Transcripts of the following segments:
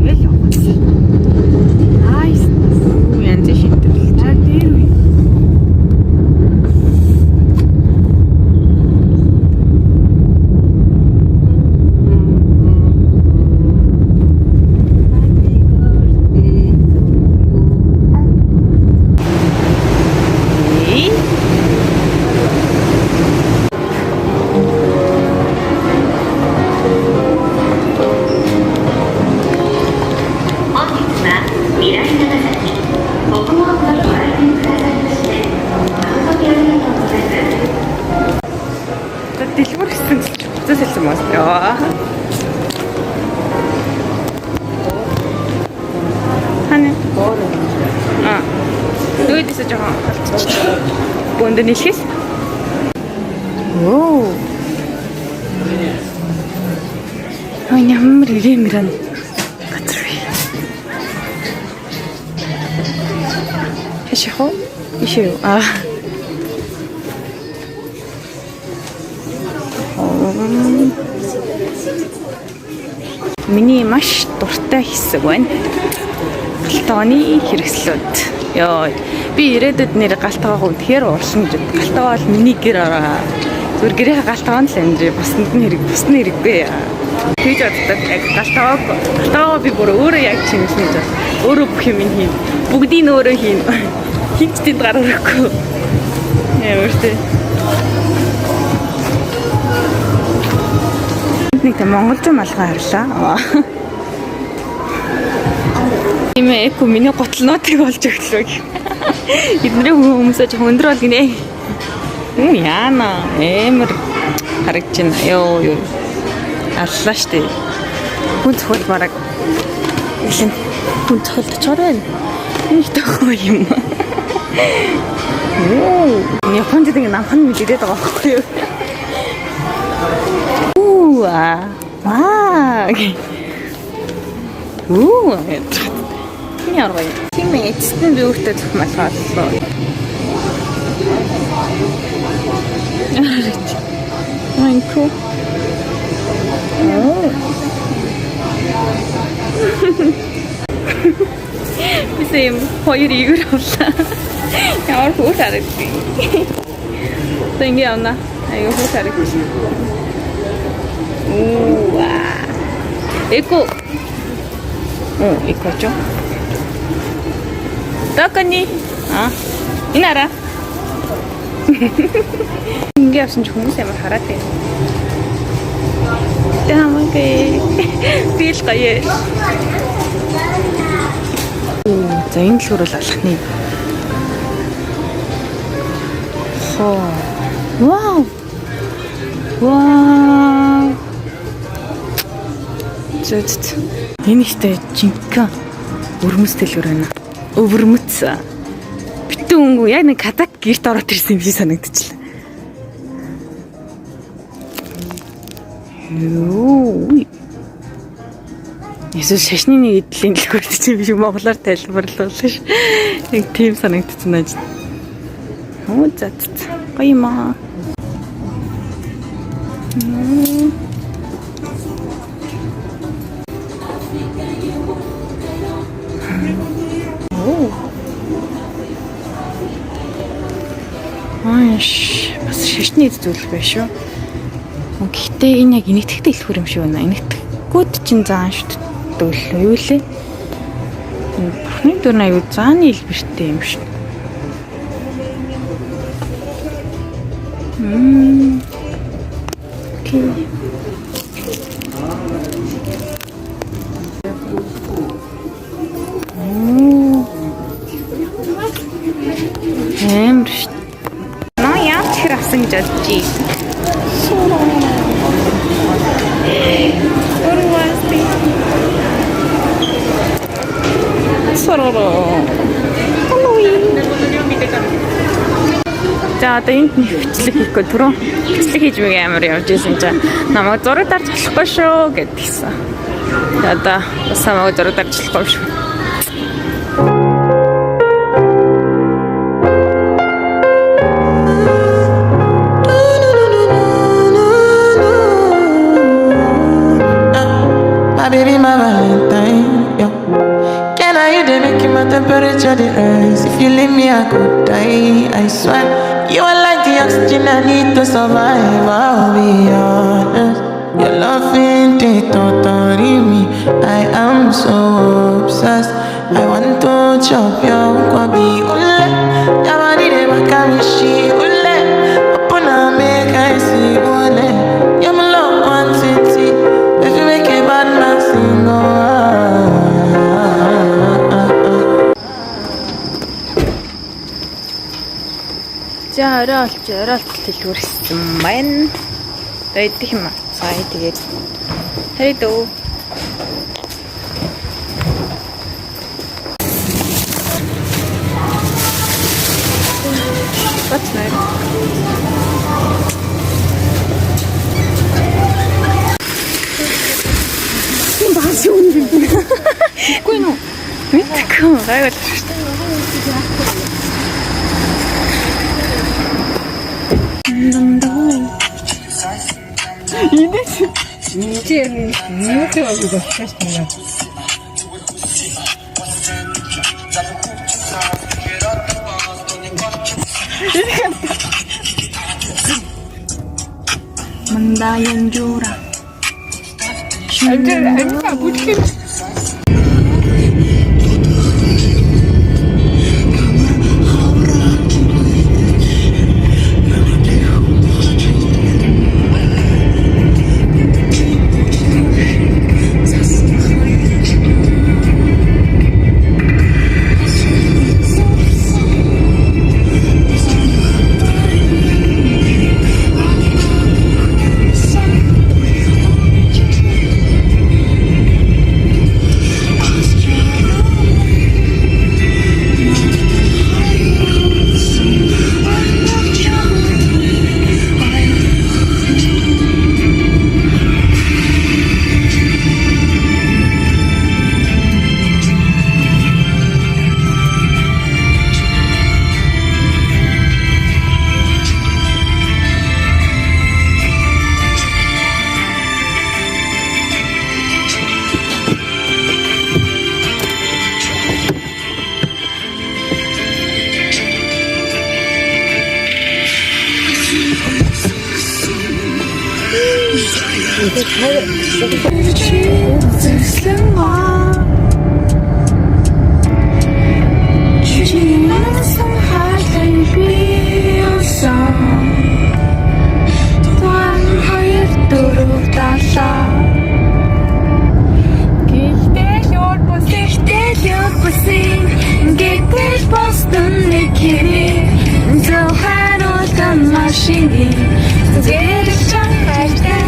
Ингээл явах гэсэн. Nice. Үу, янзын шийдвэрлэж. Аа, дээр үе. Эй. 本日は未来長崎国王のご来店くださいまして誠にありがとうございます。 За, дэлгүүр гэсэн чинь буцаас хэлсэн байна. Яа. Хана. Аа. Нөгөөдөөсөө жоохон олцчих. Бөөндө нэлхээс. Оо. Ой, ямар ирэмэрэн газар вэ? Хэших уу? Ишээ юу? Аа. Миний маш дуртай хэсэг байна. Галтгооны хэрэгслүүд. Йоо, би ирээдүйд нэр галтгоог үнэхээр уурлана гэж бод. Галтгоо бол миний гэр ороо. Зүгээр гэрийнхээ галтгоо нь л амжи. Бусдад нь хэрэг, бусд нь хэрэггүй. Тэгж боддог. Яг галтгоог, галтгоогоо би бүр өөрөө яг чимэглэнэ гэж бод. Өөрөө бүх юм хийн. Бүгдийг нь өөрөө хийн. Хинч тэнд гар өрөхгүй. Ямар тий. Нэг тийм монголчуу малгай харлаа. Тийм ээ, эко миний гутлнуудыг олж өглөө гэх. Эднэрийн хүмүүсээ жоохон өндөр бол гинэ. Үу яана амар харагдаж байна. Йоо ёо. Аллаа штэ. Хүн цохол бараг илэн хүн цохолд очихоор байна. Энэ тохоо юм. Йоо. Японд ингэ намхан мэдээд байгаа байхгүй юу? Үу аа. Ваа. Үу. Миний арга. Тийм ээ, эцэст нь би өөртөө зөвх малгай оллоо. Айку. Бисэм хоёр игэр авлаа. Ямар хөөр харагдгийг. Одоо ингэ явна. Айгу хөөр харагдчих. Үу. Эко. Оо, эко ч. Докони. А. Энэ ара. Ингэ явсан ч хүмүүс амар хараад байна. Тэ хамаагүй. Би л гоё. За, энэ дэлгүүр бол алхны. Хоо. Вау. Вау. Зөө зөө. Энэ ихтэй жинхэнэ өрмөц дэлгүүр байна. Өвөрмөц. Битэн өнгө яг нэг кадак гэрт ороод ирсэн юм шиг санагдчихлаа. Юу. Эсвэл шашны нэг эдлийн дэлгүүр чинь биш монголоор тайлбарлуулна ш. Яг тийм санагдчихсан байж. Оо за за. Гоё юм аа. Оо. Ааш, бас шашны эд зүйл байх шүү. Гэхдээ энэ яг энэтхэгт дэлгүүр юм шиг байна. Энэтхэггүүд чинь заан шүү дээ. Юу лээ? Энэ Бурхны дүр нь аюу зааны илбэртэй юм шиг. Мм. Окей. Оо. Амар шүү. Наа яаж хэр авсан гэж бодчих. Урвасти. Сороро. За, одоо энд нэг бичлэг хийхгүй түрүү бичлэг хийж мэг амар явж исэн чинь намайг зураг дарж болохгүй шүү гэдгийгсэн. Тэгээ одоо бас намайг зураг дарж болохгүй шүү. My baby, my Valentine. your temperature the rise. If you leave me, I could die. I swear. You are like the oxygen I need to survive. I'll be honest. Your loving it totally me. I am so obsessed. I want to chop your kwabi ule. Your body dey makamishi ule. Open up, make I see ule. You're my love quantity. If you make a bad man sing, oh, ah, ah, ah, ah. За орой олж орой олтол дэлгүүрсэн байна. Одоо идэх юм авцгаая. Тэгээд харъя дөө. What's next? Бас юм юм. Үгүй нү. Мэдгүй гайвал шүү дээ. Мандаян жуура. Гэтэл өөр бус гэтэл өөр бусын гэтэл бостон нэг хэрэг зөв хариултан машины зүгээр чам хайртай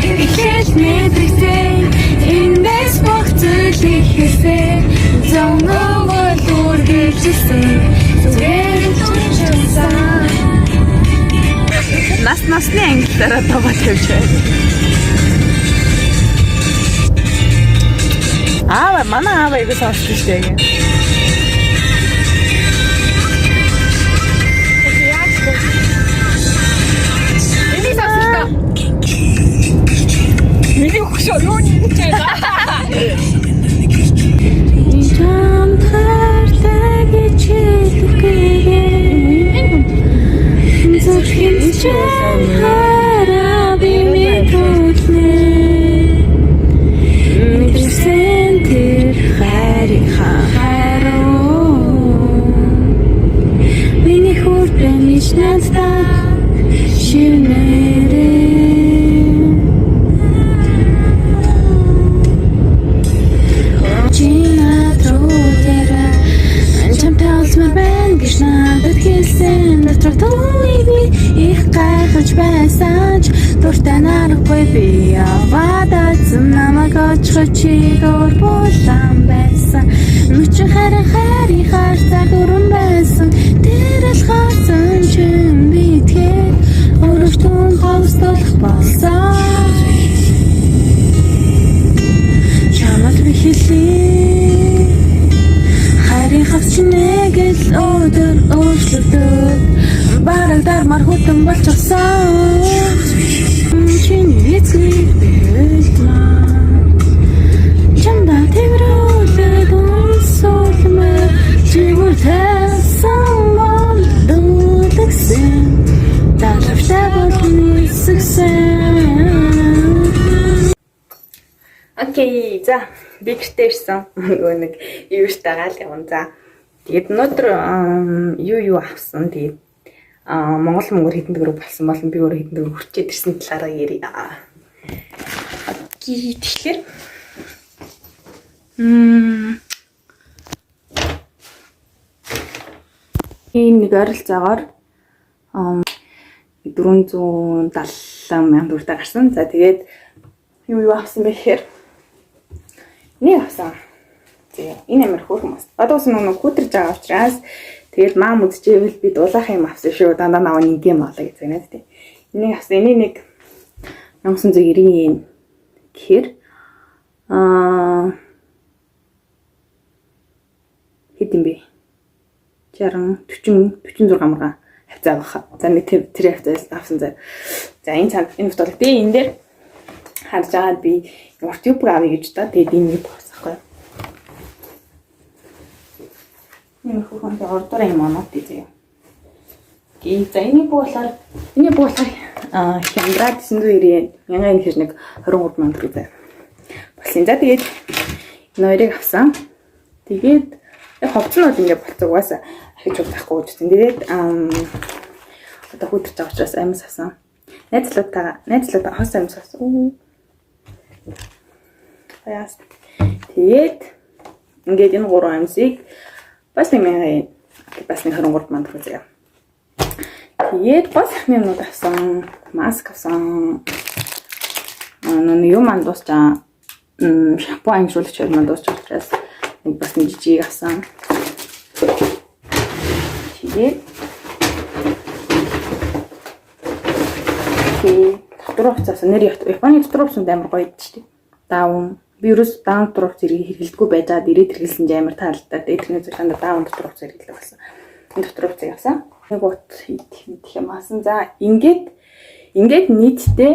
Тэгэхэл мэдрэгтэй эндээс бүх зүйлийг хийсэн зөв нөгөө л үргэлжилсэн зүгээр чамсан. Нас насны англиараа даваа тавьж байна. Аава, манай аава айгуу сонсдог шүү дээ. Энийг сонсолтой. Миний хөшөө юу нэрч байна? Чам тарлаа гэж хэлэхгүйгээр зүрхэн чам хараа би мэдрүүлнэ. Мэдэрсэн тэр хайрын хариу миний хүрдэн гэж надад шивнэрээ. Чи над руу дээрээ чамтай уулзмаар байна гэж надад хэлсэн. Дотроо түүнийг би их гайхаж байсан ч дуртай нарахгүй би яваад атсан. Намайг очиход чи өөр булан байсан. Мөчөн харин хайрын харцаар дөрөн байсан. Тэр л харсан чинь би итгэхэд өрөвтөн ховсдолох болсон. Чамд би хэлье. Хайрын хавч нэг л өдөр өөрчлөгдөд бараг дармаар хүтэн болчихсон. Чиний эцэг би хэлмээр чамдаа тэрвэрлээд Okay, за би гэртээ ирсэн. Нөгөө нэг юуртайгаа л явна. За. Тэгээд өнөөдөр юу авсан. Тэгээд Монгол мөнгөөр хэдэн төгрөг болсон болон би өөрөө хэдэн төгрөг хүрчээд ирсэн талаараа ярья. Okay, тэгэхээр энэ нэг ойролцоогоор 470 мянган төгрөгтэй гарсан. За тэгээд юу авсан бэ гэхээр нэг авсан. Тэгээ энэ амар хөөрхөн бас. Одоо бас нэг хүүтэрж байгаа учраас тэгээд маам үзчихвэл би дулаах юм авсан шүү. Дандаа наваа нэг юм авлаа гэж загнаад тий. Энийг авсан. Энийг нэг 1990 гэхээр хэд юм бэ? 60 40 46 мурга хавцаа баха. За нэг тэр хавцаа авсан за. За энэ цаанд энэ фотог. Тэгээ энэ дээр харж байгаад би урт юбка авъя гэж та. Тэгээд энэ юбка авсан байхгүй юу? Энэ хүүхэн ордоор юм оноод тий. Гээ за энэ болохоор хямдраад 990 мянган хэр нэг 23 мянган төгрөг заяа. Болсон. За тэгээд энэ хоёрыг авсан. Тэгээд яг хувцснууд ингээ болцоо угаасаа ахиж удахгүй гэж үзсэн. Тэгээд одоо хүүтэрч байгаа учраас амьс авсан. Найзлуудтайгаа хос амьс авсан. Баяас. Тэгээд ингээд энэ гурван амьсыг бас нэг мянган бас нэг 23 мянган төгрөг заяа. Тэгээд гол сайхны юмнууд авсан. Маск авсан. Нүн юм маань дуусчаа. Шампунь ангижуулагч хоёр маань дуусч учраас нэг бас нэг жижиг авсан. Тэгээд дотор хувцас авсан. Нэр Японы дотор хувцсанд амар гоё идэв шүү дээ. Даун. Би ерөөс даун дотор хувцас хэрэглэдэггүй байжгаад ирээд хэрэглэсэн чинь амар таалагдаад тэгээд тэрний зөвлөнд даун дотор хувцас хэрэглэх болсон. Энэ дотор хувцсыг авсан. Нэг ут идэх юм асан. За ингээд нийтдээ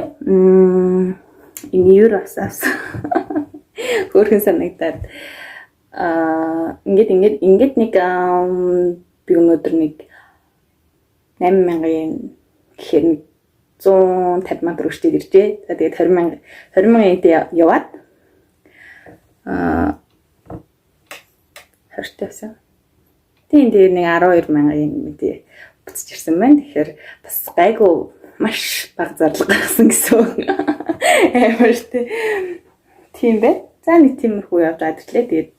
энэ евро авсан. Хөөрхөн санагдаад ингээд нэг би өнөөдөр нэг 8000 гэхээр 150 мянга төгрөгчтэй иржээ. За тэгээд 20 мянган яваад 20 тавьсан. Тийм тэгээд нэг 12 мянган мэдээ буцаж ирсэн байна. Тэгэхээр бас гайгүй маш бага зарлага гаргасан гэсэн үг. Амар тий. Тийм бэ. За нэг тиймэрхүү явж адлаа. Тэгээд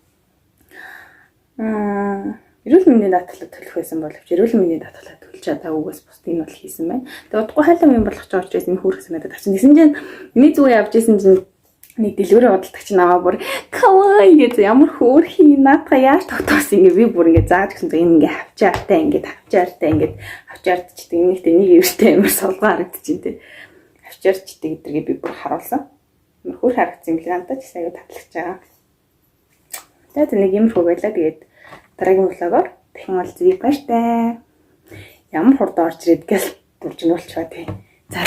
эрүүл мэндийн даатгалаа төлөх байсан боловч эрүүл мэндийн даатгалаа төлж чадаагүйгээс бусдыг нь бол хийсэн байна. Тэгээд удахгүй хайлан юм болгож байгаа учраас энэ хөөрхөн санагдаад авчин. Тэгсэн чинь миний зүгээр явж исэн чинь нэг дэлгүүрийн худалдагч наваа бүр кавай гэж ямар хөөрхий наадгаа яаж тогтоосон ингээ би бүр ингээ зааж гисэн чинь энэ ингээ хавчаартай ингээ хавчаартай ингээ хавчаардчихдээ энэхтэй нэг эвэртэй амар солгоо харагдчихээн тэ. Хавчаарчдаг гэдэргээ би бүр харуулсан. Амар хөөр харагдсан юм л надад ч аюу татлагч байгаа. За нэг иймэрхүү байлаа. Тэгээд дараагийн влогоор дахин уулзъя. Баяртай. Ямар хурд орж ирээд гэл дуржинуулчихва тий. За.